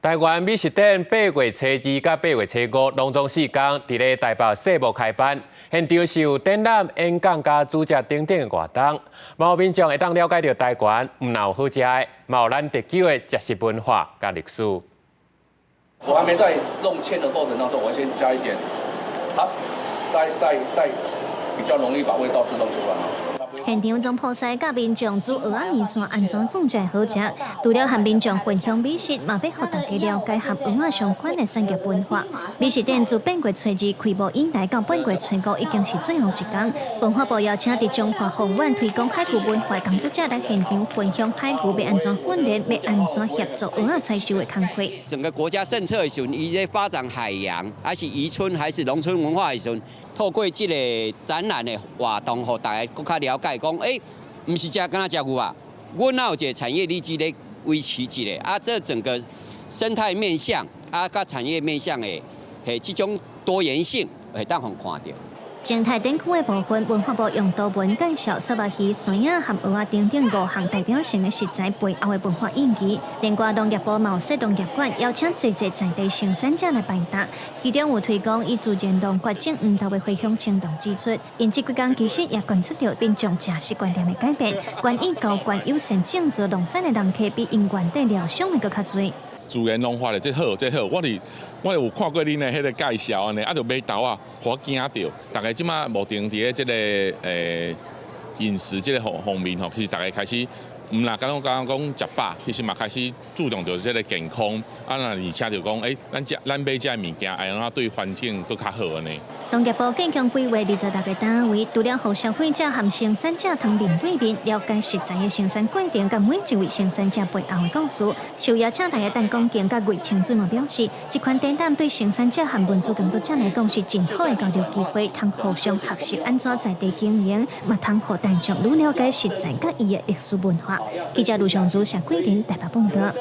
台灣美食展8月初2佮8月初5，攏總4天，佇咧台北世貿開辦。現場是有展覽、演講佮煮食等等的活動。嘛有民眾會當了解著台灣，毋但有好食的，嘛有咱特有的食食文化佮歷史。我還沒在弄芡的過程當中，我先加一點，它再比較容易把味道釋放出來。現場總鋪師佮民眾煮蚵仔麵線，按怎煮才會好食？除了和民眾分享美食，嘛欲予大家了解和蚵仔相關的產業文化。美食展自八月初二開幕以來，到八月初五已經是最後一天。文化部邀請佇彰化豐原推廣海龜文化工作者來現場分享海龜欲按怎訓練，欲按怎協助蚵仔採收的工課。整個國家政策的時陣，伊咧發展海洋，還是漁村，還是農村文化的時陣，透過這個展覽的活動，予大家閣較了解，講，欸，毋是食干焦食牛啊，阮也有一個產業鏈咧維持一下，啊，這整個生態面向，啊，佮產業面向的，係這種多元性，會當予看著。靜態展區的部分，文化部用圖文介紹虱目魚、萱仔和蚵仔等等五項代表性的食材背後的文化意義。另外，農業部嘛有設農業館，邀請濟濟在地生產者來擺檔。其中有推廣以自然農法種黃豆的回鄉青農指出，𪜶這幾工其實也觀察著民眾食習慣念的改變，願意交關友善種植農產的人客比𪜶原底料想的閣較濟。自然農法的這好，這好，我有看過恁的彼個介紹按呢，啊，就買豆仔，予我驚著。大家這馬目前佇咧這個飲食這個方面吼，其實大家開始毋若敢若講食飽，其實嘛開始注重著這個健康。啊，若而且就講，欸，咱食咱買這个物件，會按怎對環境閣較好按呢。農業部建強規劃26個單位，除了予消費者和生產者通面對面了解食材的生產過程，佮每一位生產者背後的故事。受邀請來的陳光敬佮魏清俊嘛表示，這款展覽對生產者和文資工作者來講是真好的交流機會，通互相學習按怎在地經營，嘛通予大眾愈了解食材佮伊的歷史文化。記者盧尚祖、謝桂林台北報導。